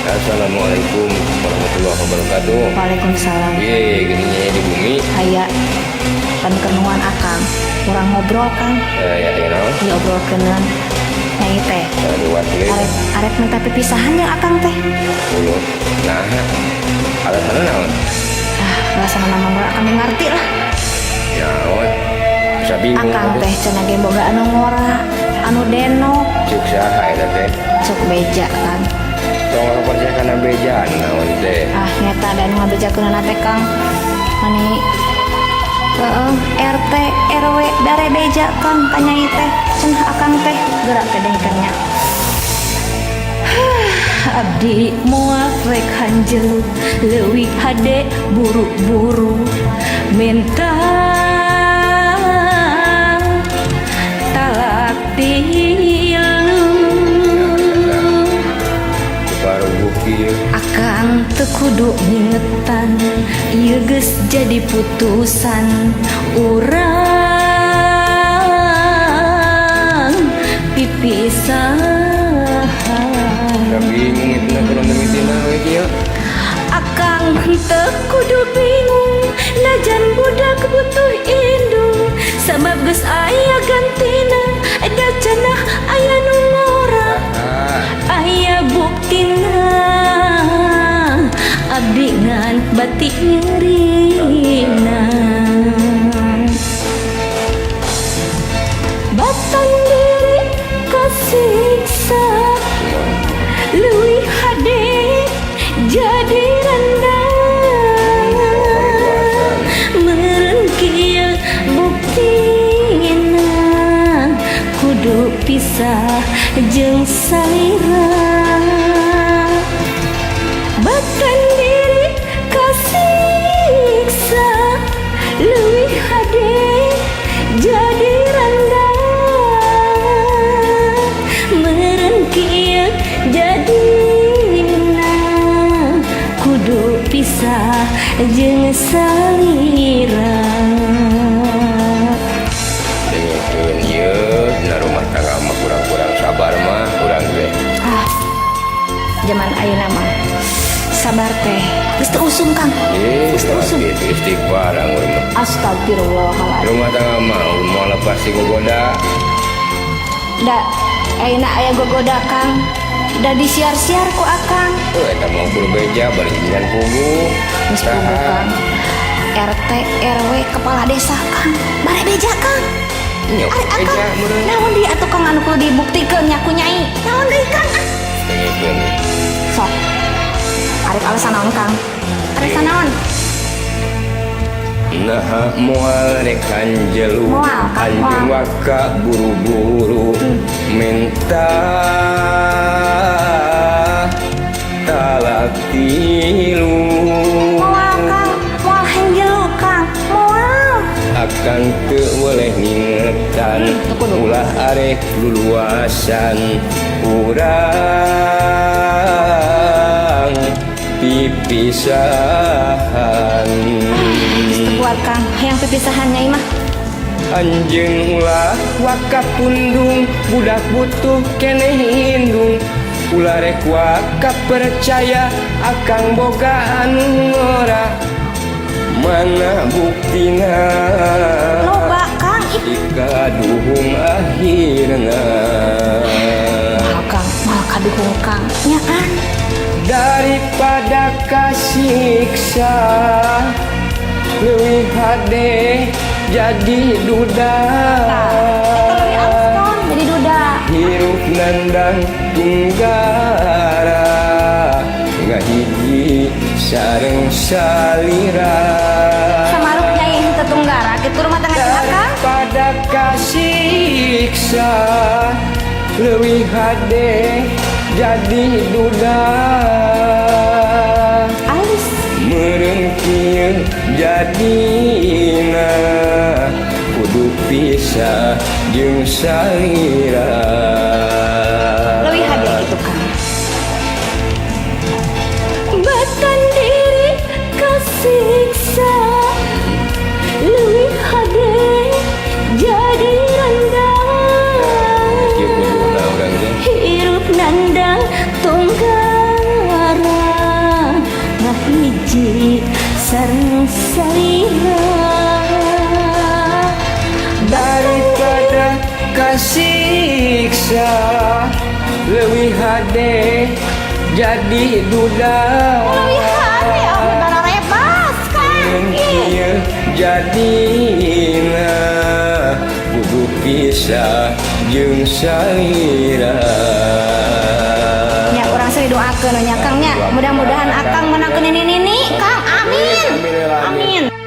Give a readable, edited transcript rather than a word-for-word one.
Assalamualaikum warahmatullahi wabarakatuh. Waalaikumsalam. Ye, gini di bumi. Aya pan kenuan Akang. Urang ngobrol, Kang. Eh, ya, ya naon? Diobrolkeun nyai teh. Liwat deui. Arek arek minta pipisahan yang Akang teh. Ulu. Nah, alasanna naon? Ah, alasan nama mah Akang ngerti lah. Naon? Bisa bingung. Akang teh cenah ge boga anu ngora, anu denok. Cuk saha eta teh? Sok beja kan. Tong percaya kana beja naon teh? Ah, nyata dan ngabejakeun teh, Kang. Mani heeh, RT RW dare beja, Kang, ka nyai teh. Cenah Akang teh gerak teh dengkeun nya. Abdi moal rek hanjelu, leuwih hade buru-buru minta talak tilu. Baru bukti. Akang teu kudu ngingetan, ieu geus jadi putusan urang pipisahan. Udah bingung itu na kalau mimitina we kieu. Akang henteu kudu bingung, najan budak butuh indung, sabab geus aya gantina, da cenah aya nu ngora. Ah, Aya buktina, abdi ngan batik nyerina. Batan diri kasiksa, leuwih hade jadi rendang. Meureun kieu buktina kudu pisah jeung salira. Batan diri kasiksa, leuwih hade jadi rendang. Meureun kieu jadina kudu pisah jeung salira. Dengekeun ieu dina rumah tangga mah kurang-kurang sabar mah urang teh. Ah, zaman ayeuna mah sabar teh geus teu usum, Kang. Eh, Geus teu usum. Gitu istighfar anggur mah. Astagfirullahaladzim. Rumah tangga mah moal lepas ti gogoda. Da ayeuna aya gogoda, Kang. Da disiar-siar ku Akang. Oh, eta mah ukur beja bari jalan puguh. Geus puguh, Kang. RT, RW, kepala desa, Kang. Bare beja, Kang. Nya Ari beja Akang. Meureun. Naon deui atuh, Kang, anu kudu dibuktikeun nya ku nyai? Naon deui, Kang? Ah. Dengekeun. Sok. Arek alasan naon, Kang? Alasan naon? Nah, moal rek hanjelu. Moal, Kang, Anjeun moal. Waka buru-buru minta talak tilu. Moal, Kang, moal hanjelu, Kang. Moal. Akang teu boleh ngingetan. Teu kudu. Ulah arek luluasan urang pipisahan. Geus teu kuat, Kang. Hayang pipisahan nyai mah. Anjeun ulah waka pundung, budak butuh keneh indung. Ulah rek waka percaya Akang boga anu ngora. Mana buktina? Loba, Kang. Ih. Dikaduhung akhirna. Moal, Kang, moal kaduhung, Kang. Nyaan. Daripada kasiksa, leuwih hade jadi duda. Tah, eta leuwih alus, Kang, jadi duda. Hirup nandang tunggara, ngahiji sareng salira. Samaruk nyai henteu tunggara kitu rumah tangga jeung Akang. Daripada kasiksa, leuwih hade jadi duda. Alus. Meureun kieu jadina kudu pisah jeung salira. Leuwih hade kitu, Kang. Batan diri kasiksa, leuwih hade jadi rendang. Kieu kuduna urang teh. Hirup nandang tunggara. benci sareng salira. Daripada kasiksa, leuwih hade jadi duda. Leuwih hade oge bararebas, Kang. Ih. Ieu jadina kudu pisah jeung salira. Ya, urang sih doakeun nya, Kang, nya. Mudah-mudahan Akang menangkeun nini-nini, Kang. Amin. Amin. Amin.